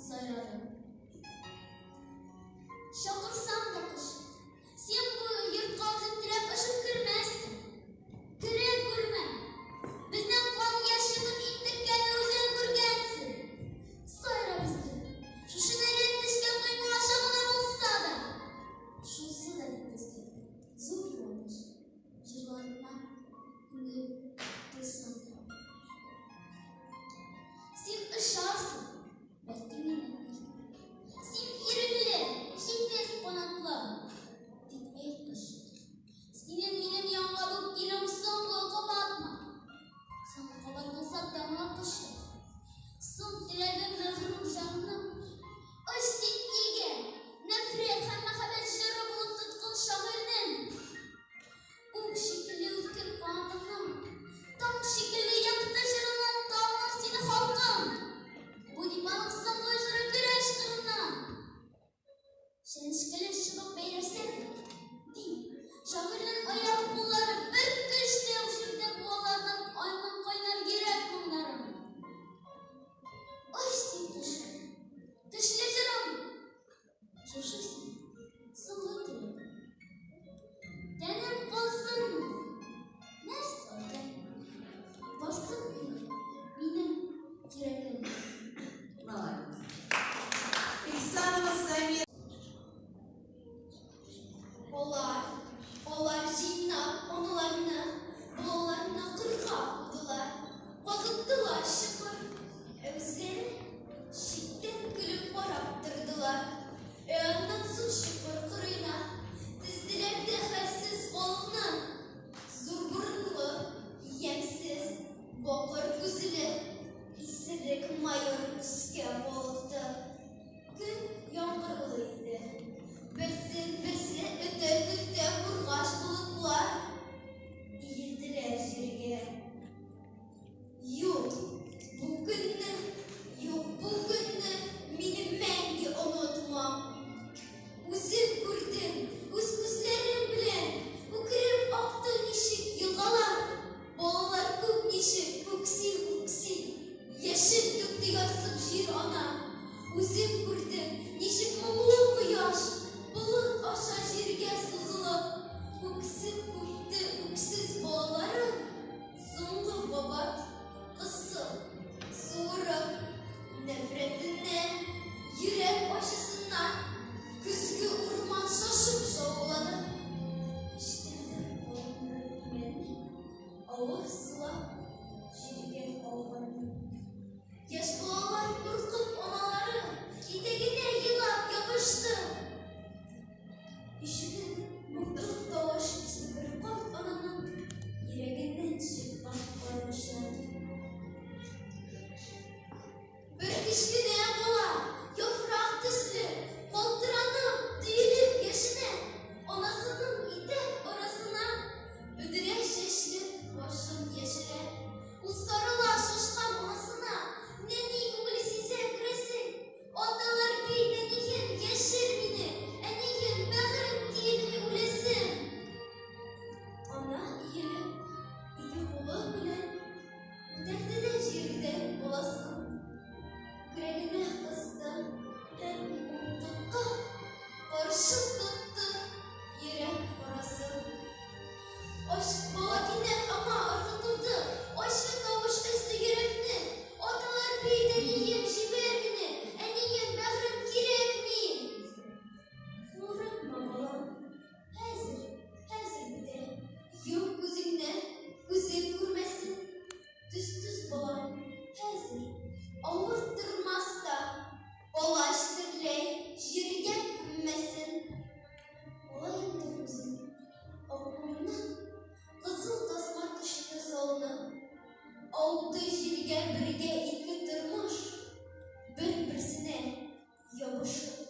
сайрады. Чакырсам да кош, син бу йортка үзең теләп очып кермәссең. Керә күрмә. Безнең кан яшь йотып интеккәнне үзең күргәнсең. Сайра безгә. Шушы нәләт төшкән койма аша гына булса да. Шунсы да бит безгә зур юаныч. Җырларыңа күңел тулсын. Син очарсың, бәлки миннән илт. Син ирекле, җитез канатлы, дип әйт кош. Синең минем янга бу килүең соңгы кабатмы? Соңгы кабат булса да моңа кошы. Соң теләгем мәгърур җанның. Оч син илгә, нәфрәт һәм мәхәббәт җыры булып тоткын шагыйрьнең. Ук шикелле үткер канатыңның, таң шикелле якты җырыннан таныр сине халкым. Бу дип аның соңгы җыры көрәш кырыннан. Чәнечкеле чыбык бәйләсәң дә, дим, шагыйрьнең аяк-куллары бер көч тә юк җирдә буаларның аның кайнар йөрәк моңнарын. Ой, син кеше, көчле җырым! Шушы син, соңгы теләк. Тәнем калсынмы? Нәрсә ата? Барсын илгә минем йөрәгем. Молодец. Ихсанова Самира. Алар, алар җыйнап аналарны, балаларны кырга кудылар, казыттылар чокыр, ә үзләре читтән көлеп карап тордылар. Ә аннан соң чокыр кырыена тезделәр дә хәлсез халыкны. Зур борынлы, ямьсез, бакыр күзле, исерек майор өскә балыкты. Көн яңгырлы иде. Берсен берсе өтә-төртә кургаш болытлар иелделәр җиргә. Юк, бу көнне, юк, бу көнне мине мәңге онытмам. Үзем күрдем, үз күзләрем белән үкереп акты ничек елгалар. Балалар күк ничек үкси-үкси, яшен түкте ярсып җир-ана. Үзем күрдем, ничек моңлы кояш, болыт аша җиргә сузылып, үксеп үпте үксез балаларын, соңгы кабат кысып, суырып, нәфрәтеннән, йөрәк ачысыннан көзге урман шашып шаулады. Ишетелде калын бер имәнне авыр сулап җиргә ауганны. Яшь балалар куркып аналары итәгенә елап ябышты. Ишетелде мылтык тавышы төсле бер карт ананың йөрәгеннән чыккан каргышлар. Бер кечкенә бала, яфрак төсле, калтыранып, төелеп яшенә, анасының итәк арасына бөдрә чәчле башын яшерә. Ул сарыла шашкан анасына, нәни күңеле сизә, күрәсең. Аталар бит, әнием, яшер мине, әнием, бәгырем килми үләсем. Ана иелеп, ике кулы белән күтәрде дә җирдән баласын. Күкрәгенә кысты һәм мылтыкка каршы тотты йөрәк парасын. Ач бала кинәт аңа ыргытылды, ачы тавыш өзде йөрәкне. Аталар бит, әнием, җибәр мине, әнием, бәгърем кирәкми. Курыкма, балам, хәзер, хәзер бетә. Йом күзеңне, күзең күрмәсен. Төс-төс, балам, хәзер авырттырмас та, палач терләй җиргә күммәсен. Бала йомды күзен, ак муенына кызыл тасма төште салынып. Ауды җиргә бергә ике тормыш, бер-берсенә ябышып.